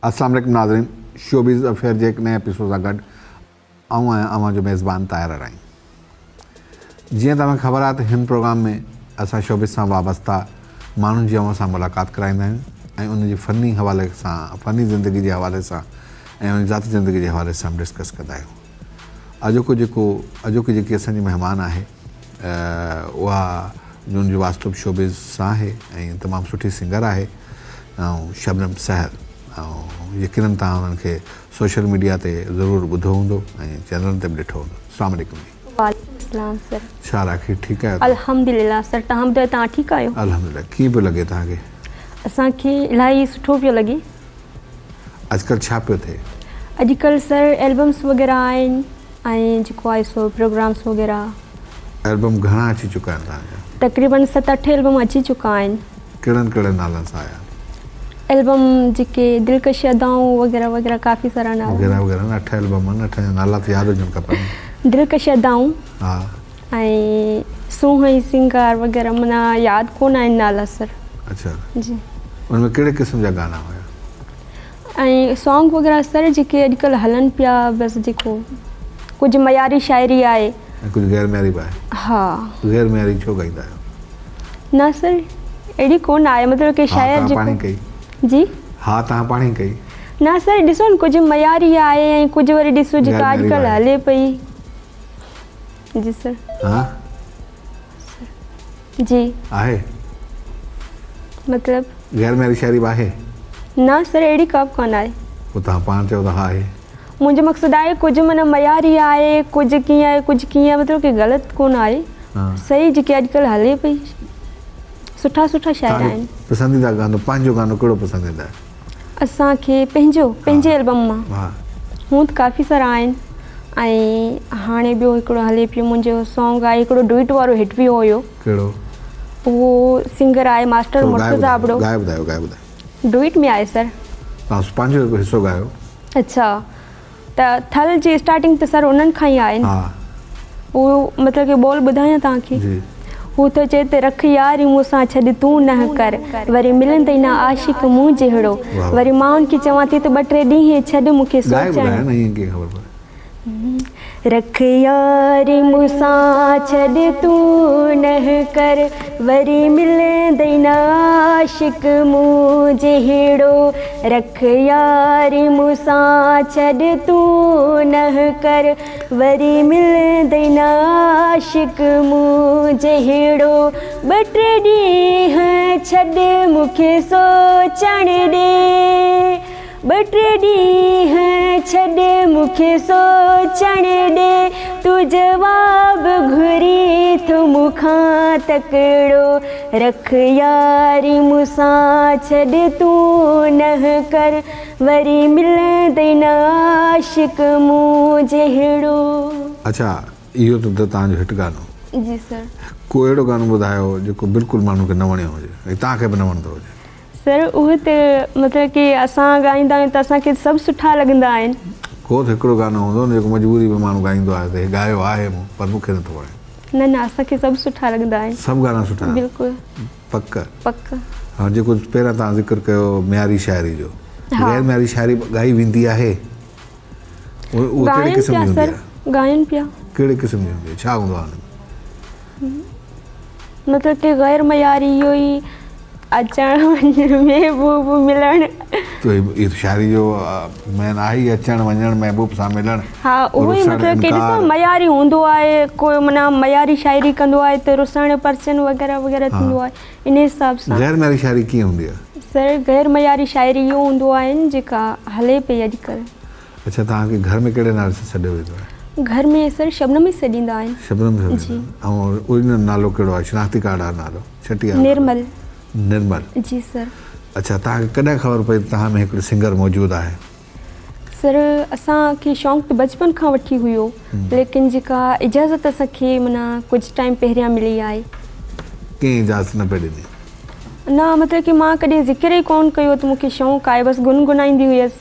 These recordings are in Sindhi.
السلام عليڪم ناظرين شوبز افيئر جي هڪ نئين ايپيسوڊ سان گڏ آئون آهيان اوهان جو ميزبان طاهر ارائين. جيئن ته اوهان کي خبر آهي ته هن پروگرام ۾ اسان شوبز سان وابسته ماڻهن جي اوهان سان ملاقات ڪرائيندا آهيون ۽ انهن جي فني حوالي سان فني زندگي جي حوالي سان ۽ انهن جي ذاتي زندگي جي حوالي سان به ڊسڪس ڪندا آهيون. اڄوڪو جيڪو اڄوڪي جيڪي اسان جي مهمان آهي اها ان جو واسطو به شوبز سان آهي ۽ تمام سٺي سنگر آهي ۽ شبنم سحر ۽ يقينن توهان انهن کي سوشل ميڊيا تي ضرور ٻڌو هوندو ۽ چينلن تي به ڏٺو هوندو. السلام عليڪم جي. وعليڪم السلام سر. ڇا حال آهي خير ٺيڪ آهيو توهان؟ الحمدلله سر توهان ٻڌايو توهان ٺيڪ آهيو؟ الحمدلله ڪيئن پيو لڳي توهان کي؟ اسان کي الاهي سٺو پيو لڳي. اڄڪلهه ڇا پيو ٿئي؟ اڄڪلهه سر البمس وغيره آهن ۽ جيڪو آهي سو پروگرامس وغيره. البم گهڻا اچي چڪا آهن توهان جا؟ تقريبن ست اٺ البم اچي چڪا آهن. ڪهڙن ڪهڙن نالن سان آيا؟ البم جيڪي دلڪش ادائون وغيره وغيره ڪافي سارا نالا. وغيره وغيره نه اٺ البم آهن اٺ جا نالا ته ياد هجڻ کپن. دلڪش ادائون ها. ۽ سونهن ۽ سينگار وغيره معنيٰ ياد ڪونه آهن نالا سر. اڇا. جي. ان ۾ ڪهڙي قسم جا گانا هيا؟ ۽ سانگ وغيره سر جيڪي اڄڪلهه هلن پيا بس جيڪو ڪجهه معياري شاعري آهي. ۽ ڪجهه غير معياري به آهي. ها. غير معياري ڇو ڳائيندا آهيو؟ نه سر اهڙي ڪونه آهي مطلب ڪي شاعر جيڪو. ها توهان پاڻهي ڪئي. جي. ها توهان پاڻهي ڪئي. نه سر ڏسو نه ڪجهه معياري آهي ۽ ڪجهه وري ڏسو جيڪا اڄڪلهه هلي پئي. جي سر. ها. جي. آهي. مطلب. غير معياري شاعري به آهي؟ نه سر اهڙي ڪا به ڪانه آهي. پوء توهان پاڻ چئو ته ها آهي. منهنجو مقصد آهي ڪجهه معنيٰ معياري آهي ڪجهه ڪيئن آهي ڪجهه ڪيئن آهي مطلب ڪي غلط ڪونه آهي صحيح جيڪي اڄڪلهه هلي پئي سٺا سٺا شاعر آهن. پسنديده گانو پنهنجو گانو ڪهڙو پسنديده آهي؟ اسان کي پنهنجو پنهنجي البم مان هون ته ڪافي سارا آهن ۽ هاڻي ٻيو هڪڙو هلي پيو منهنجو سانگ آهي هڪڙو ڊوئٽ وارو هٽ ويو هيو. ڪهڙو؟ اهو سنگر آهي ماسٽر مرتضيٰ ابڙو. ڳائي ٻڌايو ڳائي ٻڌايو. ڊوئٽ ۾ آهي سر. توهان پنهنجو هڪ حصو ڳايو. اڇا ته ٿل جي اسٽارٽنگ ته سر انهن کان ئي آهي نه. اهو مطلب ڪي ٻول ٻڌايان توهان کي. جي. هو ٿو چئي ته رک ياري مون سان ڇڏ تون نه ڪر وري ملندئي نه عاشق مون جهڙو وري مان ان کي چوان ٿي ته ٻه ٽي ڏينهن ڇڏ مون کي ڳائي سوچڻ. ٻڌايو نه ائين ڪيئن خبر پوي. رک ياري مون سان ڇڏ تون نه ڪر وري ملندئي نه عاشق مون جهڙو رک ياري مون سان ڇڏ تون نه ڪر وري ملندئي نه عاشق مون جهڙو ٻه ٽي ڏينهن ڇڏ مون کي سوچڻ ڏي ٻه ٽي ڏينهن ڇڏ مون کي سوچڻ ڏي تون جواب گهرين ٿو مون کان تڪڙو رک ياري مون سان ڇڏ تون نه ڪر وري ملندئي نه عاشق مون جهڙو. اڇا اهو ته توهان جو هٽ گانو. جي سر. ڪو اهڙو گانو ٻڌايو جيڪو بلڪل ماڻهن کي نه وڻيو هجي ۽ توهان کي به نه وڻندو هجي. سر اهو ته مطلب ڪي اسان ڳائيندا آهيون ته اسان کي سڀ سٺا لڳندا آهن. ڪو ته هڪڙو گانو هوندو نه جيڪو مجبوري ۾ ماڻهو ڳائيندو آهي ته هي ڳايو آهي مون پر مون کي نٿو وڻي. نه نه اسان کي سڀ سٺا لڳندا آهن. سڀ گانا سٺا آهن. بلڪل. پڪ. پڪ. ها جيڪو پهريان توهان ذڪر ڪيو معياري شاعري جو. ها. غير معياري شاعري به ڳائي ويندي آهي؟ اهو ڪهڙي ڳائن قسم پيا جي هوندي سر آهي؟ ڳائن پيا. ڪهڙي قسم جي هوندي آهي ڇا هوندو آهي ان ۾؟ مطلب ڪي غير معياري اهو ئي اچڻ وڃڻ محبوب ملڻ. تو اهو ته شاعري جو مين آهي ئي اچڻ وڃڻ محبوب سان ملڻ. ها اهو ئي رسڻ مطلب ڪي ڏسو انڪار. معياري هوندو آهي ڪو معنيٰ معياري شاعري ڪندو آهي ته رسڻ پرچڻ وغيره وغيره ٿيندو آهي انهي حساب سان. غير معياري شاعري ڪيئن هوندي آهي؟ سر غير معياري شاعري اهو هوندو آهي جيڪا هلي پئي اڄڪلهه. اڇا توهان کي گهر ۾ ڪهڙي نالي سان سڏيو ويندو آهي؟ گهر ۾ سر شبنم ئي سڏيندا آهن. شبنم سڏيندا آهن. ۽ اوريجنل نالو ڪهڙو آهي شناختي ڪارڊ وارو نالو ڇٽي وارو نالو؟ نرمل. نرمل. جي سر. اڇا توهان کي ڪڏهن خبر پئي ته توهان ۾ هڪڙو سنگر موجود آهي؟ سر اسان کي شوق ته بچپن کان وٺي هيو ليڪن جيڪا اجازت اسان کي معنيٰ ڪجهه ٽائيم پهريان ملي آهي. ڪنهن اجازت نه پئي ڏني؟ نه مطلب ڪي مان ڪڏهن ذڪر ئي ڪونه ڪيو ته مون کي شوق آهي بس گنگنائيندي هيس.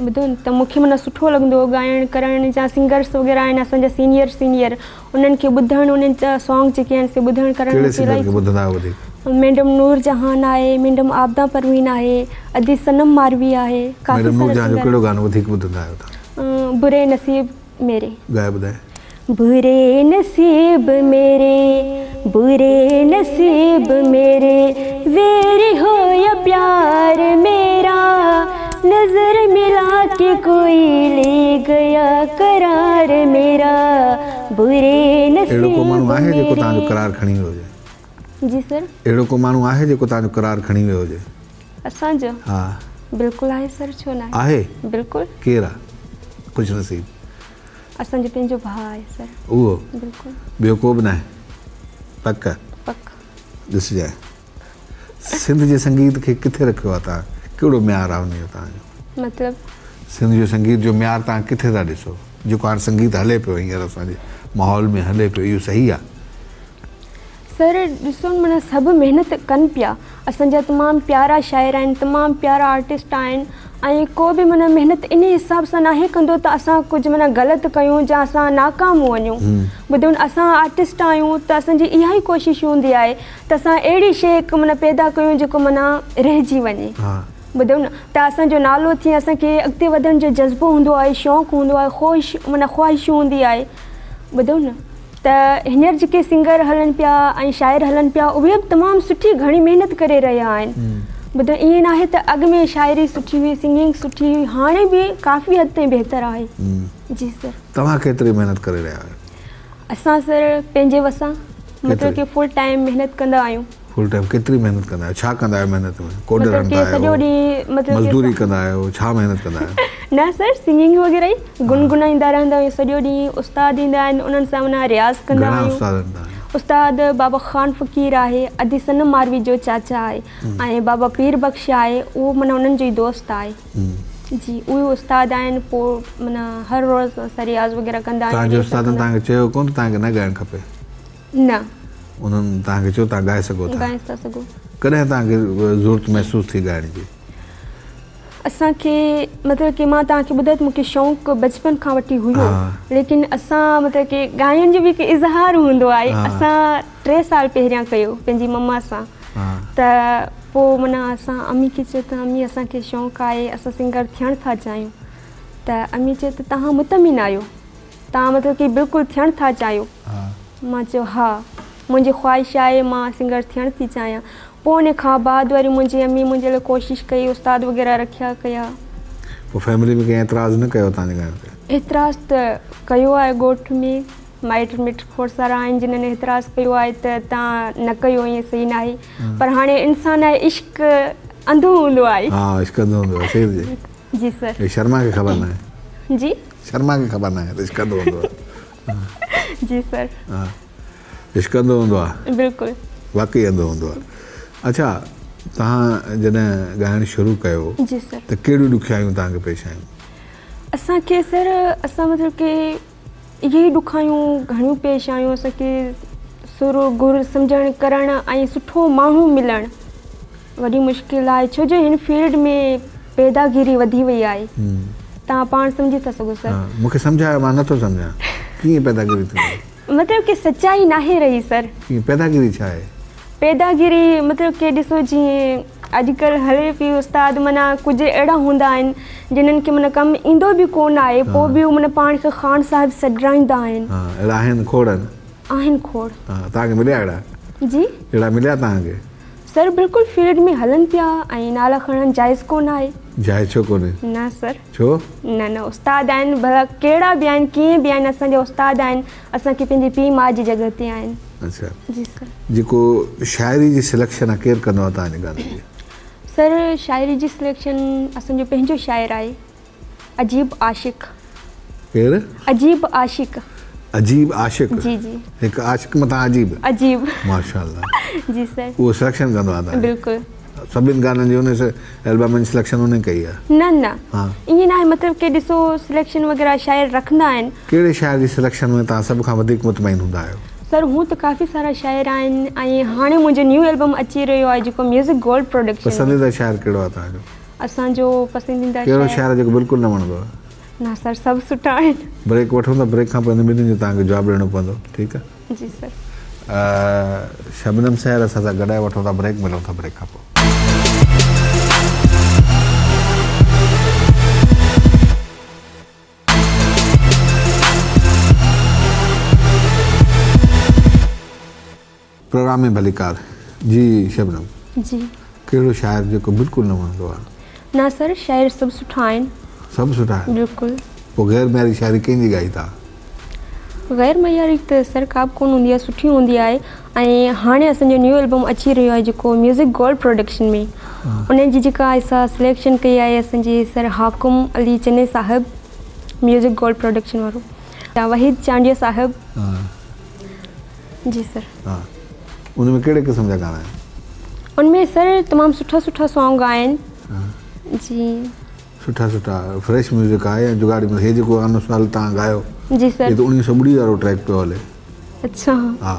ٻڌو نه ته مون کي معنيٰ سٺو لڳندو هو ڳائڻ ڪرڻ جا سنگرس وغيره آهن اسان جا سينيئر سينيئر انهن کي ٻڌڻ انهن جا سانگ جيڪي آهن سي ٻڌڻ ڪرڻ ڪهڙي سنگر کي ٻڌندا آهيو وڌيڪ؟ ميڊم نور جهان آهي ميڊم عابده پروين آهي ادي صنم ماروي آهي ڪافي ميڊم نور سارا جهان جو سنگر ڪهڙو گانو وڌيڪ ٻڌندا آهيو توهان؟ بري نصيب ميري. ڳائي ٻڌائي. بري نصيب ميري بري نصيب ميري وير هو يا پيار ميرا نظر ملا ڪي ڪوئي لي گيا قرار ميرا بري اهڙو ڪو نصيب ماڻهو آهي جيڪو توهان جو ميري. قرار کڻي ويو هجي؟ جي سر. اهڙو ڪو ماڻهو آهي جيڪو توهان جو قرار کڻي ويو هجي؟ اسان جو؟ ها. بلڪل آهي سر ڇو ناهي. آهي؟ بلڪل. ڪير آ خوش نصيب؟ اسان جو پنهنجو ڀاء آهي سر. اهو؟ بلڪل. ٻيو ڪو به ناهي؟ پڪ؟ پڪ. ڏسجانء سنڌ جي سنگيت کي ڪٿي رکيو آ توهان؟ ڪهڙو معيار آ ان جو توهان جو؟ مطلب؟ سنڌ جو سنگيت جو معيار توهان ڪٿي ٿا ڏسو؟ جيڪو هاڻ سنگيت هلي پيو هينئر اسان جي ماحول ۾ هلي پيو اهو صحيح آ؟ سر ڏسو نه معنيٰ سڀ محنت ڪن پيا اسان جا تمام پيارا شاعر آهن تمام پيارا آرٽسٽ آهن ۽ ڪو به معنيٰ محنت انهي حساب سان ناهي ڪندو ته اسان ڪجهه معنيٰ غلط ڪيون جا اسان ناڪام وڃون ٻڌو نه اسان آرٽسٽ آهيون ته اسان جي اها ئي ڪوشش هوندي آهي ته اسان اهڙي شيء هڪ معنيٰ پيدا ڪيون جيڪو معنيٰ رهجي وڃي ٻڌو نه ته اسان جو نالو ٿئي اسان کي اڳتي وڌڻ جو جذبو هوندو آهي شوق هوندو آهي خوش معنيٰ خواهش هوندي آهي ٻڌو نه ته هينئر جيڪي سنگر هلن پيا ۽ شاعر هلن پيا اهي به تمام سٺي گهڻي محنت ڪري رهيا آهن ٻڌو ائين ناهي ته اڳ ۾ شاعري سٺي هئي سنگنگ سٺي هئي هاڻي به ڪافي حد تائين بهتر آهي جي سر. توهان ڪيتري محنت ڪري رهيا آهيو؟ اسان سر پنهنجي وسان مطلب ڪي فل ٽائيم محنت ڪندا آهيون. فل ٽائيم ڪيتري محنت ڪندا آهيو ڇا ڪندا آهيو محنت ۾ ڪوڏ مطلب رڻندا ڪي سڄو آهيو ڏينهن مطلب ڪي مزدوري ڪندا آهيو ڇا محنت ڪندا آهيو؟ نه سر سنگنگ وغيره ئي گنگنائيندا رهندا آهيون سڄو ڏينهن استاد ايندا آهن انهن سان معنيٰ رياض ڪندا گهڻا آهيون استاد آهن توهان جا؟ استاد بابا خان فقير آهي ادي صنم ماروي جو چاچا آهي ۽ بابا پير بخش آهي اهو معنيٰ انهن جو ئي دوست آهي جي اهي استاد آهن پوء معنيٰ هر روز اسان رياض وغيره ڪندا توهان آهيون جي ريهرسل استادن ڪندا توهان کي چيو ڪونه ته توهان کي نه ڳائڻ کپي؟ نه. انهن توهان کي چيو توهان ڳائي سگهو ٿا. ڳائي ٿا سگهو. ڪڏهن توهان کي ضرورت محسوس ٿي ڳائڻ جي؟ اسان کي مطلب ڪي مان توهان کي ٻڌايو ته مون کي شوق بچپن کان وٺي هيو ليڪن اسان مطلب ڪي ڳائڻ جو به هڪ اظهار هوندو آهي اسان ٽي سال پهريان ڪيو پنهنجي مما سان ته پوء معنيٰ اسان امي کي چيو ته امي اسان کي شوق آهي اسان سنگر ٿيڻ ٿا چاهيون ته امي چيو ته توهان مطمئن آهيو توهان مطلب ڪي بلڪل ٿيڻ ٿا چاهيو؟ مان چيو ها منهنجي خواهش آهي مان سنگر ٿيڻ ٿي چاهيان. پوء ان کان بعد وري منهنجي امي منهنجي لاء ڪوشش ڪئي استاد وغيره رکيا ڪيا. پوء فيملي ۾ ڪنهن اعتراض نه ڪيو توهان جي ڳائڻ تي؟ اعتراض ته ڪيو آهي ڳوٺ ۾ مائٽ مٽ کوڙ سارا آهن جنھن اعتراض ڪيو آهي ته توهان نه ڪيو ائين صحيح ناهي پر هاڻي انسان آهي عشق انڌو هوندو آهي. ها عشق انڌو هوندو آهي صحيح ٿي چئي. جي سر. هي شرما کي خبر ناهي. جي. شرما کي خبر ناهي ته عشق انڌو هوندو آهي. جي سر. ها عشق انڌو هوندو آهي. بلڪل. واقعي انڌو هوندو آهي. اڇا توهان جڏهن ڳائڻ شروع ڪيو جي سر. ته ڪهڙيون ڏکيائيون توهان کي پيش آيون؟ اسان کي سر اسان مطلب ڪي اهي ئي ڏکايون گهڻيون پيش آيون اسان کي سر گر سمجهڻ ڪرڻ ۽ سٺو ماڻهو ملڻ وڏي مشڪل آهي ڇو جو هن فيلڊ ۾ پيداگيري وڌي وئي آهي توهان پاڻ سمجهي ٿا سگهو سر. مون کي سمجهايو مان نٿو سمجهان ڪيئن پيداگيري ٿيندي آهي. مطلب ڪي سچائي ناهي رهي سر. ڪيئن پيداگيري ڇا آهي؟ پيداگيري مطلب ڪي ڏسو جيئن اڄڪلهه هلي پئي استاد معنيٰ ڪجهه اهڙا هوندا آهن جنھن کي معنيٰ ڪم ايندو به ڪونه آهي پوء به هو معنيٰ پاڻ کي خان صاحب سڏرائيندا آهن. ها اهڙا آهن کوڙ آهن. آهن کوڙ. ها توهان کي مليا اهڙا؟ جي. اهڙا مليا توهان کي؟ سر بلڪل فيلڊ ۾ هلن پيا ۽ نالا کڻڻ جائز ڪونه آهي. جائز ڇو ڪونهي؟ نه سر. ڇو؟ نه نه استاد آهن ڀلا ڪهڙا به آهن ڪيئن به آهن اسان جا استاد آهن اسان کي پنهنجي پيء ماء جي جڳهه تي آهن. اڇا. جي سر. جيڪو شاعري جي سليڪشن آهي ڪير ڪندو آهي توهان جي گانن جي؟ سر شاعري جي سليڪشن اسان جو پنهنجو شاعر آهي عجيب عاشق. ڪير؟ عجيب عاشق. عجيب عاشق. جي جي. هڪ عاشق مٿان عجيب. عجيب. ماشاءالله. جي سر. اهو سليڪشن ڪندو آهي توهان جي؟ بلڪل. سڀني گانن جي ان البمن جي سليڪشن ان ڪئي آهي؟ نه نه ائين ناهي مطلب ڪي ڏسو سليڪشن وغيره شاعر رکندا آهن. ڪهڙي شاعر جي سليڪشن ۾ توهان سڀ کان وڌيڪ مطمئن هوندا آهيو؟ سر هون ته ڪافي سارا شاعر آهن ۽ هاڻي منهنجو نيو البم اچي رهيو آهي جيڪو ميوزڪ گولڊ پروڊڪشن. پسنديده شاعر ڪهڙو آهي توهان جو؟ اسان جو پسنديده ڪهڙو شاعر آهي جيڪو بلڪل نه وڻندو آهي؟ نه سر سڀ سٺا آهن. بريڪ وٺون ٿا بريڪ کان پوء هن ٻنهي جو توهان کي جواب ڏيڻو پوندو ٺيڪ آهي. جي سر. شبنم سحر اسان سان گڏ آهي وٺون ٿا بريڪ ملون ٿا بريڪ کان پوء. پروگرام ۾ ڀليڪار. جي شبنم. جي. ڪهڙو شاعر جيڪو بلڪل نه وڻندو آ. نه سر شاعر سڀ سٺا آهن. سڀ سٺا آهن. بلڪل. پوء غير معياري شاعري ڪنهن جي ڳائي ٿا؟ غير معياري ته سر ڪا به ڪونه هوندي آهي سٺي هوندي آهي ۽ هاڻي اسان جو نيو البم اچي رهيو آهي جيڪو ميوزڪ گولڊ پروڊڪشن ۾ ان جي جيڪا آهي سا سليڪشن ڪئي آهي اسان جي سر حاڪم علي چني صاحب ميوزڪ گولڊ پروڊڪشن وارو وحيد چانڊيو صاحب. جي سر. ها ان ۾ ڪهڙي قسم جا گانا آهن؟ ان ۾ سر تمام سٺا سٺا سانگ آهن. جي. سٺا سٺا فريش ميوزڪ آهي يا جگاڙي ميوزڪ؟ هي جيڪو گانو سوال توهان ڳايو. جي سر. هي ته اڻويهه سؤ ٻڙي وارو ٽريڪ پيو هلي. اڇا. ها.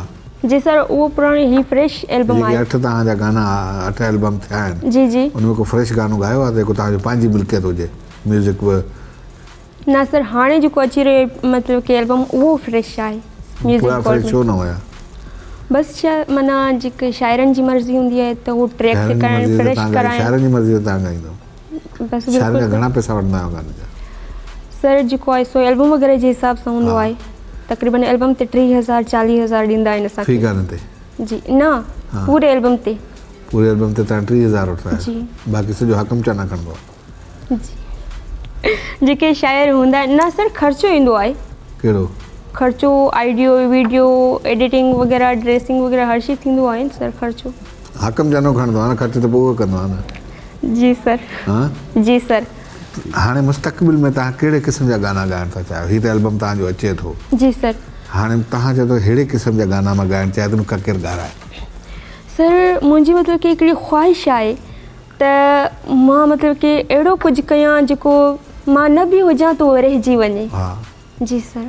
جي سر اهو پراڻو هي فريش البم آهي. جيڪي اٺ توهان جا گانا اٺ البم ٿيا آهن. جي جي. ان ۾ ڪو فريش گانو ڳايو آهي جيڪو توهان جو پنهنجي ملڪيت هجي ميوزڪ به. نه سر هاڻي جيڪو اچي رهيو آهي مطلب ڪي البم اهو فريش آهي ميوزڪ پويان فريش ڇو نه هيا؟ بس معنيٰ جيڪي شاعرن جي مرضي هوندي آهي ته هو ٽريڪ تي ڪرائن فريش ڪرائن. شاعرن جي مرضي تي توهان ڳائيندو؟ بس شاعرن کان گهڻا پئسا وٺندا آهيو گاني جا؟ سر جيڪو آهي سو البم وغيره جي حساب سان هوندو آهي تقريبن البم تي ٽيهه هزار چاليهه هزار ڏيندا آهن اسان کي. في گاني تي؟ جي نه پوري البم تي. پوري البم تي توهان ٽيهه هزار وٺندا آهيو جي. باقي سڄو حاڪم چانا کڻندو آهي. جي جيڪي شاعر هوندا آهن نه سر خرچو ايندو آهي. ڪهڙو؟ خرچو آڊيو ويڊيو ايڊيٽنگ وغيره ڊريسنگ وغيره هر شي ٿيندو آهي سر خرچو. حاڪم جانو کڻندو آهي نه خرچ ته پوء اهو ڪندو آهي نه. جي سر. ها؟ جي سر. هاڻي مستقبل ۾ توهان ڪهڙي قسم جا گانا ڳائڻ ٿا چاهيو؟ هي ته البم توهان جو اچي ٿو. جي سر. هاڻي توهان چئو ٿا ههڙي قسم جا گانا مان ڳائڻ چاهيان ٿو مون کان ڪير ڳارائي. سر منهنجي مطلب ڪي هڪڙي خواهش آهي ته مان مطلب ڪي اهڙو ڪجهه ڪيان جيڪو مان نه به هجان ته اهو رهجي وڃي. جي سر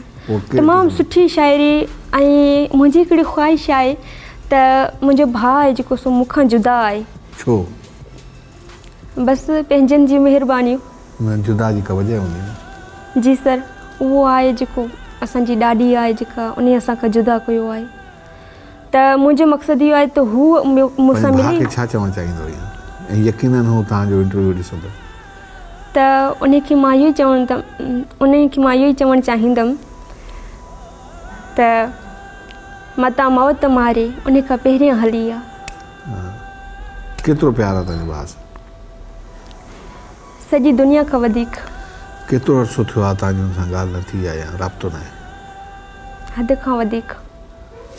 تمام سٺي شاعري ۽ منهنجي هڪڙي خواهش آهي ته منهنجو ڀاء آهي جيڪو سو مون کان جدا آهي. ڇو؟ بس پنهنجن جي مهربانيون. نه جدا جي ڪا وجه هوندي نه. جي سر اهو آهي جيڪو اسان جي ڏاڏي آهي جيڪا انهي اسان کان جدا ڪيو آهي. ته منهنجو مقصد اهو آهي ته هو مون سان پنهنجي ڀاء ملي. کي ڇا چوڻ چاهيندو هئين ۽ يقينن هو توهان جو انٽرويو ڏسندو. ته انهي کي مان اهو ئي چوڻ ته انهي کي مان اهو ئي چوڻ چاهيندم ته متان موت ماري انهي کان پهريان هلي آ. ڪيترو پيار آ تنهنجي ڀاء سان؟ سڄي دنيا کان وڌيڪ. ڪيترو عرصو ٿيو آ توهان جي ان سان ڳالهه نه ٿي آ يا رابطو ناهي؟ حد کان وڌيڪ.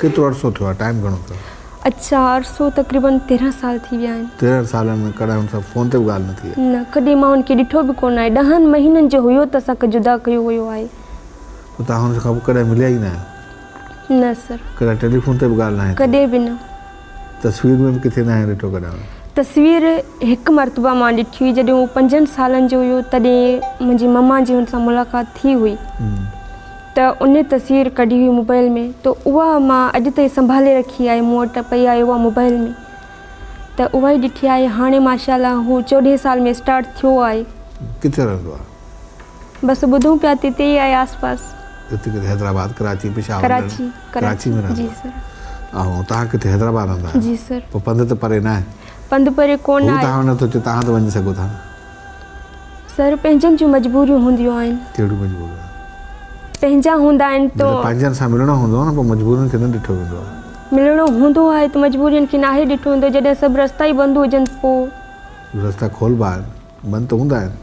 ڪيترو عرصو ٿيو آ ٽائيم گهڻو ٿيو آ؟ اڇا عرصو تقريبن تيرهن سال ٿي ويا آهن. تيرهن سالن ۾ ڪڏهن هن سان فون تي به ڳالهه نه ٿي آ؟ نه ڪڏهن مان هن کي ڏٺو به ڪونه آهي. ڏهن مهينن جو هيو ته اسان کي جدا ڪيو ويو آهي. پوء توهان هن کان پوء ڪڏهن مليا ئي نه آهيو؟ نه سر. ڪڏهن ٽيليفون تي به ڳالهه ناهي ٿي؟ ڪڏهن به نه. تصوير ۾ به ڪٿي ناهي ڏٺو ڪڏهن؟ تصوير هڪ مرتبه مان ڏٺي هئي جڏهن هو پنجن سالن جو هيو تڏهن منهنجي مما جي هن سان ملاقات ٿي هئي ته ان تصوير ڪڍي هئي موبائل ۾ ته اها مان اڄ تائين سنڀالي رکي آهي مون وٽ پئي آهي اها موبائل ۾ ته اها ئي ڏٺي آهي هاڻي ماشاء الله هو چوڏهين سال ۾ اسٽارٽ ٿيو آهي. ڪٿي رهندو آهي؟ بس ٻڌون پيا ته اتي ئي آهي آس پاس. اتي ڪٿي حيدرآباد ڪراچي پشاور ڪراچي ڪراچي ۾ رهندو جي سر. ۽ توهان ڪٿي حيدرآباد رهندا آهيو؟ جي سر. پوء پنڌ ته پري ناهي؟ پنڌ پري ڪونه آهي. هو توهان وٽ نٿو اچي توهان ته وڃي سگهو ٿا نه. سر پنهنجن جون مجبوريون هونديون آهن. ڪهڙيون مجبوريون؟ پنهنجا هوندا آهن ته. جڏهن پنهنجن سان ملڻو هوندو آهي نه پوء مجبورين کي نه ڏٺو ويندو آهي. ملڻو هوندو آهي ته مجبورين کي ناهي ڏٺو ويندو جڏهن سڀ رستا ئي بند هجن ته پوء. رستا کولبا آهن. بند ته هوندا آهن.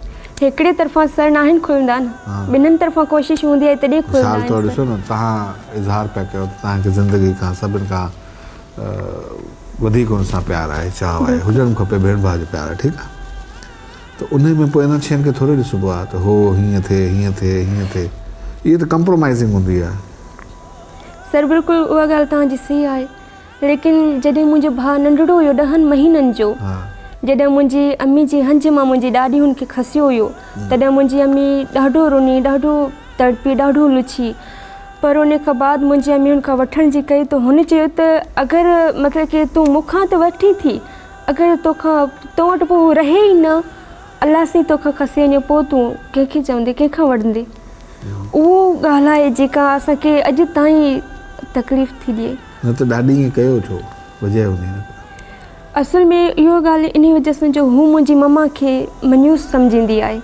هڪڙي طرفان سر ناهن کلندا نه ٻنهن طرفان ڪوشش هوندي آهي تڏهن کلندا آهن. مثال طور ڏسو نه توهان اظهار پيا ڪيو ته توهان کي زندگي کان سڀن کان وڌيڪ ان سان پيار آهي چاهه آهي هجڻ به کپي ڀيڻ ڀاء جو پيار آهي ٺيڪ آهي ته انهي ۾ پوء انهن شين کي ٿوري ڏسبو آهي ته هو هيئن ٿئي هيئن ٿئي هيئن ٿئي اهي ته ڪمپرومائزنگ هوندي آهي. سر بلڪل اها ڳالهه توهان جي صحيح آهي. ليڪن جڏهن منهنجو ڀاء ننڍڙو هيو ڏهن مهينن جو جڏهن منهنجي امي جي هنج مان منهنجي ڏاڏي هن کي کسيو هيو تڏهن منهنجي امي ڏاڍو رني ڏاڍو تڙپي ڏاڍو لڇي پر ان کان بعد منهنجي امي هن کان وٺڻ جي ڪئي ته هن چيو ته اگر مطلب ڪي تون مون کان ته وٺين ٿي اگر توکان تو وٽ پوء هو رهي ئي نه. الله سائين توکان کسي وڃي پوء تون ڪنهن کي چوندين ڪنهن کان وڙهندين اهو ڳالهه آهي جيڪا اسان کي اڄ تائين تڪليف ٿي ڏئي. نه ته ڏاڏي ائين ڪيو ڇو؟ وجهه هوندي نه ڪا. اصل ۾ اهو ڳالهه انهي وجه سان جو هو منهنجي مما کي منيوس سمجهندي آهي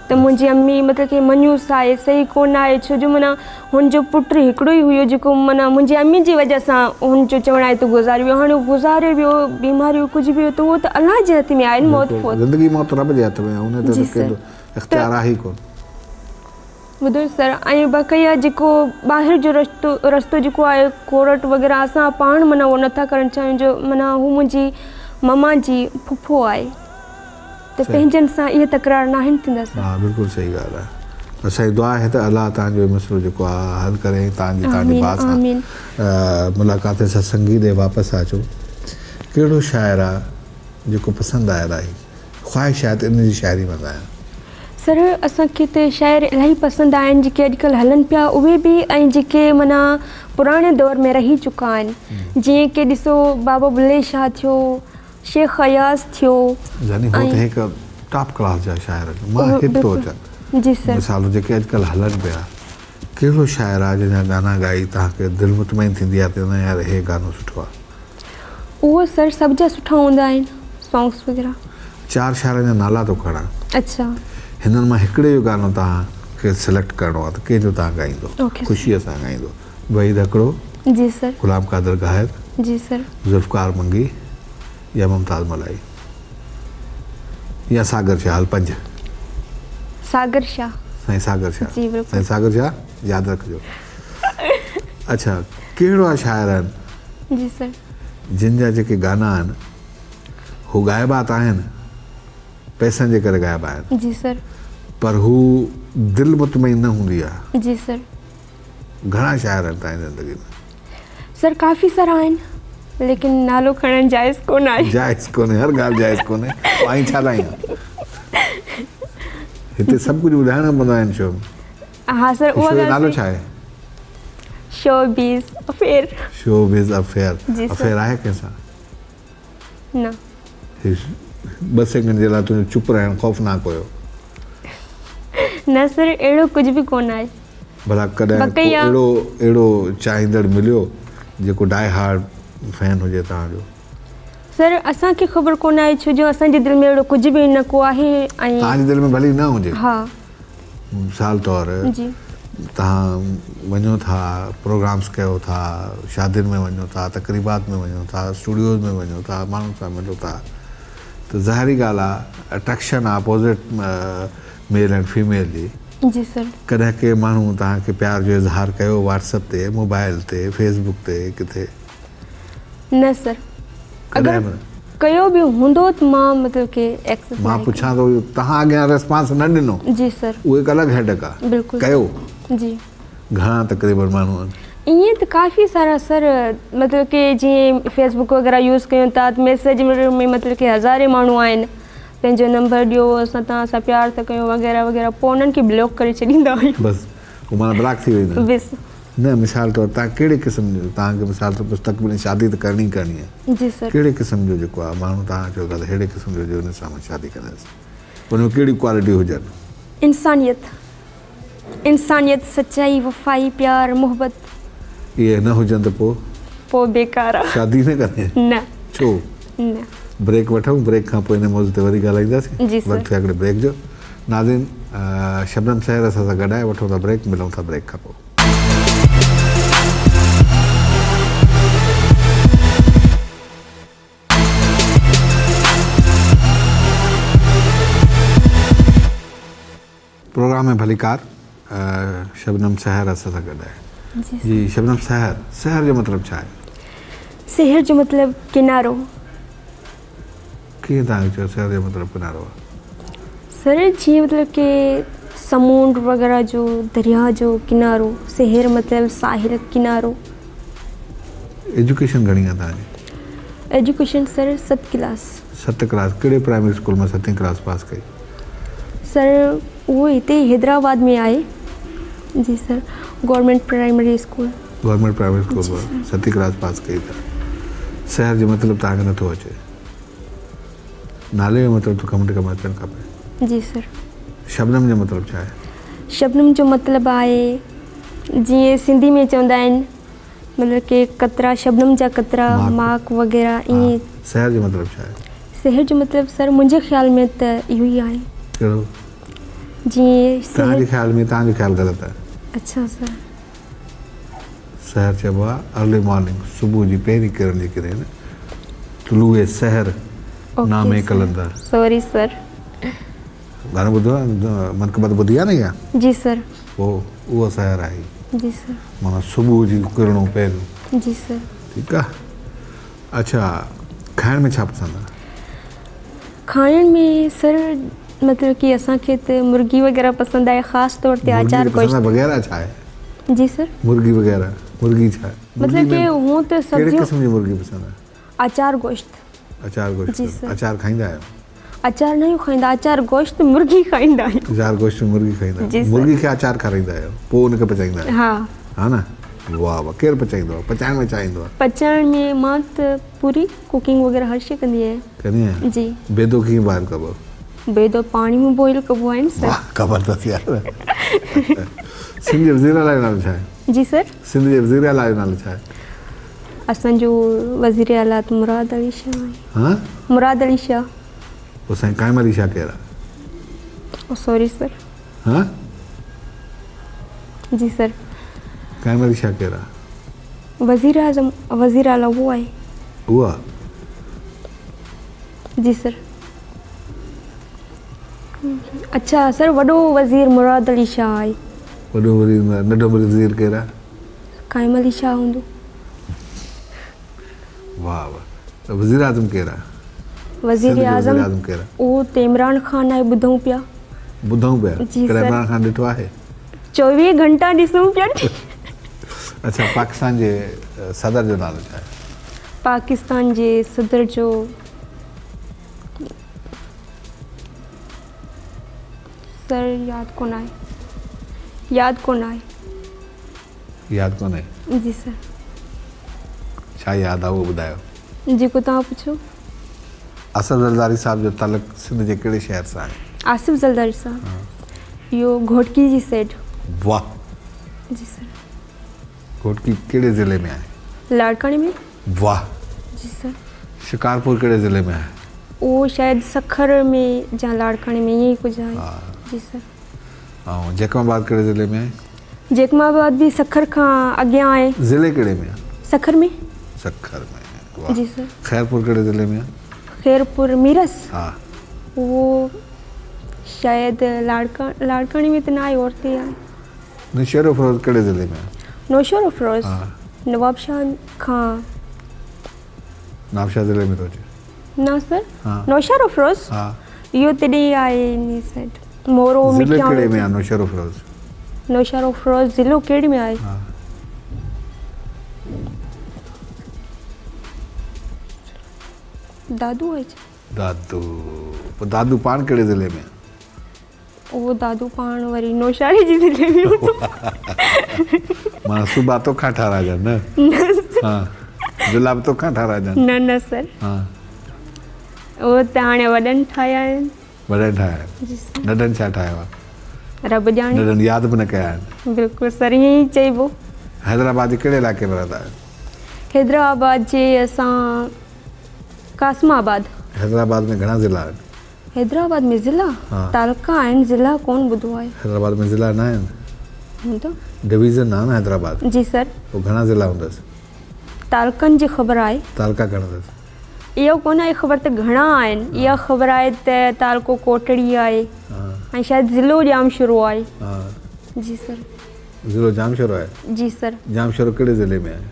ته منهنجي امي مطلب ڪي منيوس آهي صحيح ڪونه آهي ڇو جو معنيٰ هن جو پٽ هڪڙو ئي هيو جيڪو معنيٰ منهنجي امي جي وجه سان هن جو چوڻ آهي ته گذاري ويو هاڻي هو گذاري ويو بيماري هو ڪجهه به هو ته اهو ته الله جي هٿ ۾ آهي نه موت فوت. زندگي موت رب جي هٿ ۾ آهي ان تي ته ڪنهن جو اختيار آهي ئي ڪونه. ٻڌو سر ۽ بقيه جيڪو ٻاهر جو رشتو رستو جيڪو آهي ڪورٽ وغيره اسان پاڻ معنيٰ اهو نٿا ڪرڻ چاهيون جو معنيٰ هو منهنجي ماما جي پڦو آهي ته پنهنجن سان اهي تڪرار ناهن ٿيندا سر. ها بلڪل صحيح ڳالهه آهي اسان جي دعا آهي ته الله توهان جو مسئلو جيڪو آهي حل ڪري ۽ توهان جي توهان جي ڀاء سان ملاقات ستسنگي ڏي واپس اچو ڪهڙو شاعر آهي جيڪو پسند آهي الاهي خواهش آهي ته ان جي شاعري مان ڳايان. سر اسان کي ته شاعر الاهي پسند آهن جيڪي اڄڪلهه هلن پيا اهي به ۽ جيڪي معنيٰ پراڻي دور ۾ رهي چڪا آهن جيئن ڪي ڏسو بابا بلي شاهه ٿيو شيخ اياز ٿيو يعني هو ته هڪ ٽاپ ڪلاس جا شاعر آهن مان هت ٿو اچان جي سر مثال جيڪي اڄڪلهه هلن پيا ڪهڙو شاعر آهي جنهن جا گانا ڳائي توهان کي دل مطمئن ٿيندي آهي ته نه يار هي گانو سٺو آهي. اهو سر سڀ جا سٺا هوندا آهن سانگس وغيره. چار شاعرن جا نالا ٿو کڻان. اڇا. هنن مان هڪڙي جو گانو توهان کي سليڪٽ ڪرڻو آهي ته ڪنهن جو توهان ڳائيندو خوشيء سان ڳائيندو وحيد هڪڙو. جي سر. غلام قادر گاهر. جي سر. ذوالفقار منگي يا ممتاز ملائي يا ساگر شاهه هل پنج. ساگر شاهه. سائين ساگر شاهه. جي بلڪل. سائين ساگر شاهه ياد رکجو. اڇا ڪهڙا شاعر آهن جي سر. جن جا جيڪي گانا آهن هو ڳائبا ته آهن پئسن جي ڪري ڳائبا آهن جي سر. پر هو دل مطمئن نه هوندي آهي. جي سر. گهڻا شاعر آهن تنهنجي زندگي ۾؟ سر ڪافي سارا آهن ليڪن نالو کڻڻ جائز ڪونه آهي. جائز ڪونهي هر ڳالهه جائز ڪونهي پوء آئين ڇا لاء آئين هتي سڀ ڪجهه ٻڌائڻو پوندو آهي هن شو ۾. ها سر اها شو جو نالو ڇا آهي؟ Show Bees affair. Show Bees affair affair آهي ڪنهن سان؟ نه. ٻه سيڪنڊ جي لاء تنهنجو چپ رهڻ خوفناڪ هيو. نه سر اهڙو ڪجهه به ڪونه آهي. ڀلا ڪڏهن ڪو اهڙو اهڙو چاهيندڙ مليو جيڪو ڊائي هارڊ فين هجي توهان جو؟ سر اسان کي خبر ڪونه آهي ڇو جو اسان جي دل ۾ اهڙو ڪجهه به نه ڪو آهي ۽. توهان جي دل ۾ ڀلي نه هجي. ها. مثال طور جي. توهان وڃو ٿا پروگرامس ڪيو ٿا شادين ۾ وڃو ٿا تقريبات ۾ وڃو ٿا اسٽوڊيوز ۾ وڃو ٿا ماڻهن سان ملو ٿا ته ظاهري ڳالهه آ اٽريڪشن آ اپوزٽ ميل اينڊ فيميل جي. جي سر. ڪڏهن ڪنهن ماڻهو توهان کي پيار جو اظهار ڪيو واٽس اپ تي موبائل تي فيس بڪ تي ڪٿي؟ نه سر اگر ڪيو به هوندو ته مان مطلب ڪي ايڪسس مان پڇان ٿو توهان اڳيان ريسپانس نه ڏنو. جي سر. اهو هڪ الڳ هيڊڪ آ. بلڪل. ڪيو. جي. گهڻا تقريبن ماڻهو آهن؟ ائين ته ڪافي سارا سر مطلب ڪي جيئن فيس بڪ وغيره يوز ڪيون ٿا ته ميسيج ۾ مطلب ڪي هزارين ماڻهو آهن پنهنجو نمبر ڏيو اسان توهان سان پيار ٿا ڪيون وغيره وغيره پوء انهن کي بلاڪ ڪري ڇڏيندا آهيون. بس هو معنيٰ بلاڪ ٿي ويندا آهن. بس. نه مثال طور توهان ڪهڙي قسم جو توهان کي مثال طور مستقبل ۾ شادي ته ڪرڻي ئي ڪرڻي آهي. جي سر. ڪهڙي قسم جو جيڪو آهي ماڻهو توهان چئو ٿا ته ههڙي قسم جو هجي ان سان مان شادي ڪندس ان ۾ ڪهڙيون ڪوالٽيون هجن؟ انسانيت انسانيت سچائي وفائي پيار محبت. اهي نه هجن ته پوء؟ پوء بيڪار آ. شادي نه ڪندين؟ نه. ڇو؟ نه. بريڪ وٺون بريڪ کان پوء ان موضوع تي وري ڳالهائينداسين. جي سر. وقت ٿيو آهي هڪڙي بريڪ جو. ناظرين شبنم سحر اسان سان گڏ آهي وٺون ٿا بريڪ ملون ٿا بريڪ کان پوء. پروگرام ۾ ڀليڪار شبنم سحر اسان سان گڏ آهي. جي شبنم سحر سحر جو مطلب ڇا آهي؟ سحر جو مطلب ڪنارو. ڪيئن توهان کي چيو سحر جو مطلب ڪنارو آهي؟ سر جيئن مطلب ڪي سمونڊ وغيره جو درياء جو ڪنارو سحر مطلب ساحل ڪنارو. ايجوڪيشن گهڻي آهي توهان جي؟ ايجوڪيشن سر ست ڪلاس. ست ڪلاس ڪهڙي پرائمري اسڪول مان ستين ڪلاس پاس ڪئي؟ سر اهو هتي حيدرآباد ۾ آهي جي sir government primary school. Government primary school مان ستين ڪلاس پاس ڪئي ته سحر جو مطلب توهان کي نٿو اچي. نالي جو مطلب ته ڪم ڪم اچڻ کپي. جي سر. شبنم جو مطلب ڇا آهي؟ شبنم جو مطلب آهي جيئن سنڌي ۾ چوندا آهن مطلب ڪي قطرا شبنم جا قطرا ماڪ وغيره ائين. سحر جو مطلب ڇا آهي؟ سحر جو مطلب سر منهنجي خيال ۾ ته اهو ئي آهي. ڪهڙو؟ جيئن توهان جي خيال ۾ توهان جو خيال غلط آهي. اڇا سر. سحر چئبو آهي ارلي مارننگ صبح جي پهرين ڪرڻ جي ڪري نه طلوع سحر نامي قلندر. سوري سر. گانو ٻڌو آهي منقبت ٻڌي آهي نه اها؟ جي سر. پوء اهو سحر آهي. جي سر. معنيٰ صبح جي ڪرڻو پهريون. جي سر. ٺيڪ آهي. اڇا کائڻ ۾ ڇا پسند آهي؟ کائڻ ۾ سر مطلب ڪي اسان کي ته مرغي وغيره پسند آهي خاص طور تي آچار گوشت. مرغي وغيره ڇا آهي؟ جي سر. مرغي وغيره مرغي ڇا آهي؟ مطلب ڪي هون ته سبزيون. ڪهڙي قسم جي مرغي پسند آهي؟ آچار گوشت. آچار گوشت. جي سر. آچار کائيندا آهيو؟ آچار نه کائيندا آچار گوشت مرغي کائيندا آهيون. آچار گوشت مرغي کائيندا آهيو. مرغي کي آچار کارائيندا آهيو پوء ان کي پچائيندا آهيو؟ ها. ها نه واه واه ڪير پچائيندو آهي پچائڻ ۾ ڇا ايندو آهي؟ پچائڻ ۾ مان ته پوري ڪوڪنگ وغيره هر شي ڪندي آهيان. ڪندي آهيان؟ جي. بيدو ڪيئن بوائل ڪبو؟ بيدو پاڻي ۾ بوائل ڪبو آهي نه سر. واه زبردست يار. سنڌ جي وزير اعليٰ جو نالو ڇا آهي؟ جي سر. سنڌ جي وزير اعليٰ جو نالو ڇا آهي؟ اسان جو وزير اعليٰ ته مراد علي شاهه آهي. ها؟ مراد علي شاهه. پوء سائين قائم علي شاهه ڪير آهي؟ او سوري سر. ها؟ جي سر. قائم علي شاهه ڪير آهي؟ وزير اعظم وزير اعليٰ اهو آهي. اهو آهي؟ جي سر. اڇا سر وڏو وزير مراد علي شاهه آهي. وڏو وزير ننڍو وزير ڪير آهي؟ قائم علي شاهه هوندو. واه واه وزير اعظم ڪير آهي؟ وزير اعظم اهو ته عمران خان آهي ٻڌون پيا. ٻڌون پيا ڪڏهن عمران خان ڏٺو آهي؟ 24 گهنٽا ڏسون پيا. اڇا پاڪستان جي صدر جو نالو ڇا آهي؟ پاڪستان جي صدر جو سر ياد ڪونه آهي ياد ڪونه آهي. ياد ڪونهي؟ جي سر. ڇا ياد آهي اهو ٻڌايو. جيڪو توهان پڇو. آصف زرداري صاحب جو تعلق سنڌ جي ڪهڙي شهر سان آهي؟ آصف زرداري صاحب اهو گهوٽڪي جي سيڊ. واه. جي سر. گهوٽڪي ڪهڙي ضلعي ۾ آهي؟ لاڙڪاڻي ۾. واه. جي سر. شڪارپور ڪهڙي ضلعي ۾ آهي؟ اهو شايد سکر ۾ يا لاڙڪاڻي ۾ ائين ئي ڪجهه آهي. جي سر. ۽ جيڪب آباد ڪهڙي ضلعي ۾ آهي؟ جيڪب آباد به سکر کان اڳيان آهي. ضلعي ڪهڙي ۾ آهي؟ سکر ۾. سکر ۾ واه. جي سر. خيرپور ڪهڙي ضلعي ۾ آهي؟ خيرپور ميرس. ها. اهو شايد لاڙڪاڻي ۾ ته نه آهي اورتي آهي. نوشهروفيروز ڪهڙي ضلعي ۾ آهي؟ نوشهروفيروز نوابشاهه کان. نوابشاهه ضلعي ۾ ٿو اچي. نه سر نوشهروفيروز اهو تڏهن آهي انهي سائيڊ مورو ضلعي ڪهڙي ۾ آهي نوشهروفيروز؟ نوشهروفيروز ضلعو ڪهڙي ۾ آهي؟ دادو آهي ڇا؟ دادو پوء دادو پاڻ ڪهڙي ضلعي ۾ آهي؟ اهو دادو پاڻ وري نوشهري جي ضلعي ۾ هوندو. معنيٰ صوبا توکان ٺهرائجن نه؟ ها ضلعا به توکان ٺهرائجن؟ نه نه سر. ها اهو ته هاڻي وڏن ٺاهيا آهن. وڏن ٺاهيا آهن. جي سر. ننڍن ڇا ٺاهيو آهي؟ رب ڄاڻي. ننڍن ياد به نه ڪيا آهن. بلڪل سر ائين ئي چئبو. حيدرآباد جي ڪهڙي علائقي ۾ رهندا آهيو؟ حيدرآباد جي اسان قاسم آباد. حيدرآباد ۾ گهڻا ضلعا آهن؟ حيدرآباد ۾ ضلعا؟ تعلقا آهن ضلعا ڪون ٻڌو آهي. حيدرآباد ۾ ضلعا نه آهن؟ هوندا. ڊويزن آهي نه حيدرآباد؟ جي سر. پوء گهڻا ضلعا هوندس؟ تعلقن جي خبر آهي. تعلقا گهڻا اٿس؟ اهو ڪونه آهي خبر ته گهڻا آهن. اها خبر آهي ته تعلقو ڪوٽڙي آهي ۽ شايد ضلعو ڄامشورو آهي. جي سر. ضلعو ڄامشورو آهي؟ جي سر. ڄامشورو ڪهڙي ضلعي ۾ آهي؟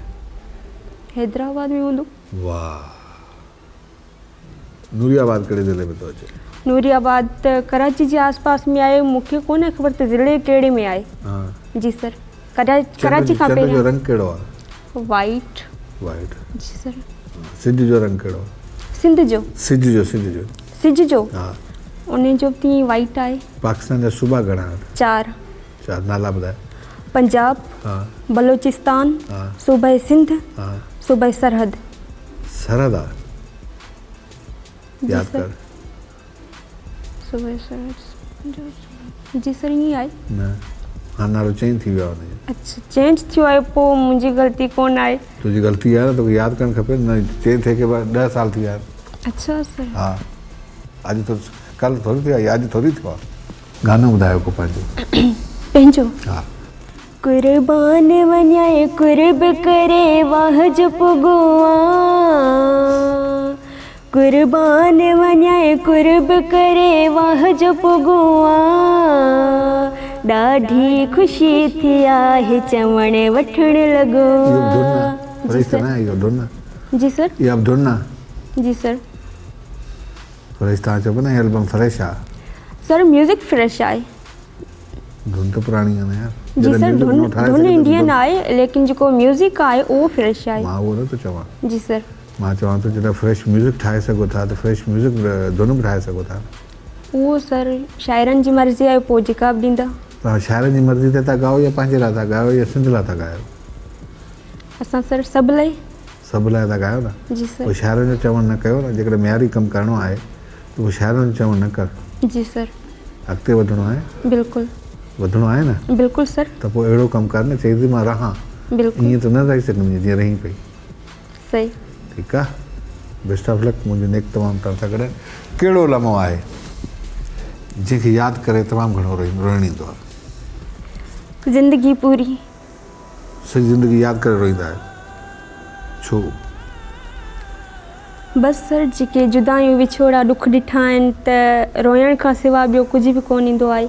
حيدرآباد ۾ هوندو. واه. نوري آباد ڪهڙي ضلعي ۾ ٿو اچي؟ نوري آباد ته ڪراچي جي آس پاس ۾ آهي مون کي ڪونه خبر ته ضلعي ڪهڙي ۾ آهي. جي سر ڪراچي کان پهريان. چنڊ جو رنگ ڪهڙو آهي؟ وائيٽ. وائيٽ. جي سر. سج جو رنگ ڪهڙو آهي؟ سنڌ جو. سج جو سج جو. سج جو؟ ها. ان جو به تيئن وائيٽ آهي. پاڪستان جا صوبا گهڻا آهن؟ 4. 4 نالا ٻڌاء. پنجاب، بلوچستان، صوبه سنڌ، صوبه سرحد. سرحد آ ياد ڪر. صبح سر جي سر ائين آهي. نه هاڻ نالو چينج ٿي ويو آهي ان جو. اڇا چينج ٿيو آهي پوء منهنجي غلطي ڪونه آهي. تنهنجي غلطي آهي نه توکي ياد ڪرڻ کپي نه چينج ٿئي کي 10 سال ٿي ويا آهن. اڇا سر. ها اڄ ٿو ڪلهه ٿوري ٿيو آهي اڄ ٿوري ٿيو آهي. گانو ٻڌايو ڪو پنهنجو. پنهنجو؟ ها. قربان وڃائي قرب ڪري واهه جو پڳو آ قربان وڃائي قرب ڪري واهه جو پڳو آ ڏاڍي خوشي ٿي آهي چوڻ وٺڻ لڳو آ. جي سر جي سر اها به ڌن آ. جي سر. فريش توهان چئو پيا نه هي البم فريش آ. سر ميوزڪ فريش آهي. ڌن ته پراڻي آ نه يار. جي سر ڌن ڌن انڊين آهي ليڪن جيڪو ميوزڪ آهي اهو فريش آهي. مان اهو نه ٿو چوان. جي سر. مان چوان ٿو جڏهن فريش ميوزڪ ٺاهي سگهو ٿا ته فريش ميوزڪ ڌن به ٺاهي سگهو ٿا. اهو سر شاعرن جي مرضي آهي پوء جيڪا به ڏيندا. توهان شاعرن جي مرضي تي ٿا ڳايو يا پنهنجي لاء ٿا ڳايو يا سنڌ لاء ٿا ڳايو؟ اسان سر سڀ لاء. سڀ لاء ٿا ڳايو نه. جي سر. پوء شاعرن جو چوڻ نه ڪيو نه جيڪڏهن معياري ڪم ڪرڻو آهي ته پوء شاعرن جو چوڻ نه ڪر. جي سر. اڳتي وڌڻو آهي. بلڪل. وڌڻو آهي نه. بلڪل سر. ته پوء اهڙو ڪم ڪر نه چئي ٿي مان رهان. بلڪل. ائين ته نه رهي سگهندين جيئن رهين پئي. صحيح. ٺيڪ آ بيسٽ آف لڪ منهنجو نيڪ تمام توهان سان گڏ آهن. ڪهڙو لمحو آهي جنهن کي ياد ڪري تمام گهڻو روئڻ ايندو آهي؟ زندگي پوري. سڄي زندگي ياد ڪري روئيندا آهيو ڇو؟ بس سر جيڪي جدايون وڇوڙا ڏک ڏٺا آهن ته روئڻ کان سوا ٻيو ڪجهه به ڪونه ايندو آهي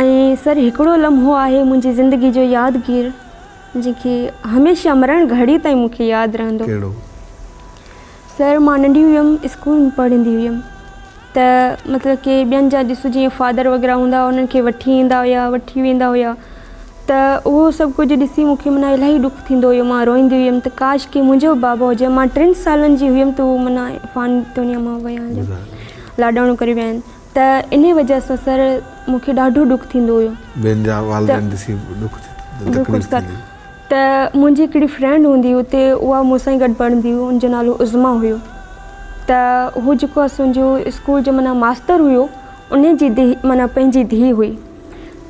۽ سر هڪڙو لمحو آهي منهنجي زندگي جو يادگير جنهن کي هميشه مرڻ گهڙي تائين مون کي ياد رهندو. ڪهڙو؟ سر مان ننڍي هيم اسڪول ۾ پڙهندي هيم ته مطلب ڪي ٻين جا ڏسو جيئن فادر وغيره هوندا هئا انهن کي وٺي ايندا هيا وٺي ويندا هيا ته اهو سڀ ڪجهه ڏسي مون کي معنيٰ الاهي ڏک ٿيندو هيو مان روئيندي هيم ته ڪاش ڪي منهنجو به بابا هجي مان ٽن سالن جي هيم ته هو معنيٰ فاني دنيا مان ويا هليا لاڏاڻو ڪري ويا آهن ته انهي وجه سان سر مون کي ڏاڍو ڏک ٿيندو هيو. ٻين جا والدين ڏسي ڏک بلڪل سر ته منهنجي هڪڙي فرينڊ هوندي هئي اتي اها مون سان ئي گڏ پڙهندي هئي ان جو نالو عظميٰ هيو ته هو جيڪو اسان جو اسڪول جو معنيٰ ماستر هيو ان جي ڌي معنيٰ پنهنجي ڌي هئي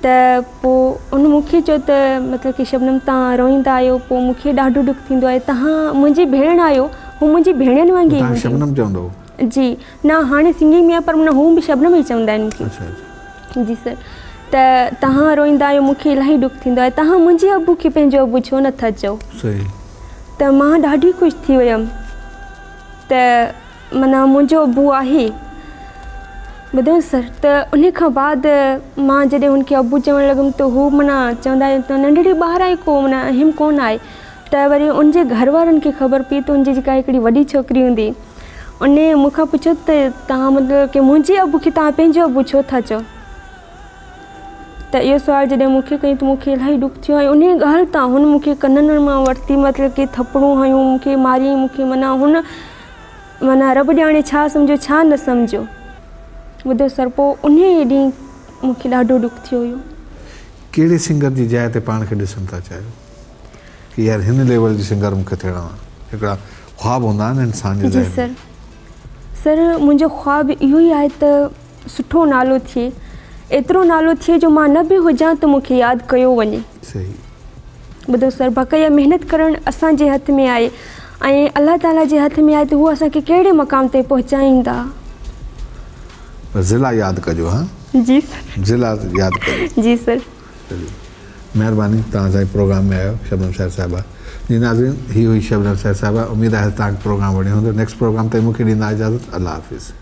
ته پوء ان مون کي چيو ته مطلب ڪي شبنم توهان روئيندا آهيو پوء مون کي ڏاڍو ڏک ٿيندو آهي توهان منهنجي ڀيڻ آهيو هو منهنجي ڀيڻن وانگي ئي هوندي شبنم چوندو هو جي نه هاڻي سنگنگ ۾ آهي پر معنيٰ هو به شبنم ئي چوندا آهن مون کي. اڇا اڇا. جي سر ته توهان روئيندا آهيو مون کي الاهي ڏک ٿيندو آهي توهان منهنجي ابو کي پنهنجو ابو ڇو نٿا چئو. صحيح. ته مان ڏاڍي خوش ٿي ويم ته معنيٰ منهنجو ابو آهي ٻڌو سر ته ان کان بعد مان جڏهن هن کي ابو چوڻ لڳم ته هو معنيٰ چوندا آهن ته ننڍڙي ٻار آهي ڪو معنيٰ اهم ڪونه آهي ته وري ان جي گهر وارن کي خبر پئي ته ان جي جيڪا هڪڙي وڏي ڇوڪري هوندي ان مون کان پڇيو ته توهان مطلب ڪي منهنجي ابو کي توهان پنهنجو ابو ڇو ٿا چئو ته اهو سوال جڏهن مون کي ڪيائين ته مون کي الاهي ڏک ٿيو ۽ انهي ڳالهه تان هن مون کي ڪنن مان ورتي مطلب ڪي ٿپڙون هنيون مون کي ماريائين مون کي معنيٰ هن معنيٰ رب ڄاڻي ڇا سمجهيو ڇا نه سمجهيو ٻڌو سر پوء انهي ڏينهن مون کي ڏاڍو ڏک ٿيو هيو. ڪهڙي سنگر جي جاء تي پاڻ کي ڏسڻ ٿا چاهيو؟ ڪي يار هن ليول جي سنگر مون کي ٿيڻو آهي هڪڙا خواب هوندا آهن انسان جي جي ذهن ۾. سر سر منهنجو خواب اهو ئي آهي ته سٺو نالو ٿئي ايترو نالو ٿئي جو مان نه به هجان ته مون کي ياد ڪيو وڃي. صحيح. ٻڌو سر بقايا محنت ڪرڻ اسان جي هٿ ۾ آهي ۽ الله تعالي جي هٿ ۾ آهي ته هو اسان کي ڪهڙي مقام تائين پهچائيندا. پر ضلع ياد ڪجو ها. جي سر. ضلع ياد ڪجو. جي سر. مهرباني توهان اسان جي پروگرام ۾ آيو شبنم شاعر صاحبه جي ناظرين هي هئي شبنم شاعر صاحبه اميد آهي ته توهان کي پروگرام وڻيو هوندو نيڪسٽ پروگرام تائين مون کي ڏيندا اجازت الله حافظ.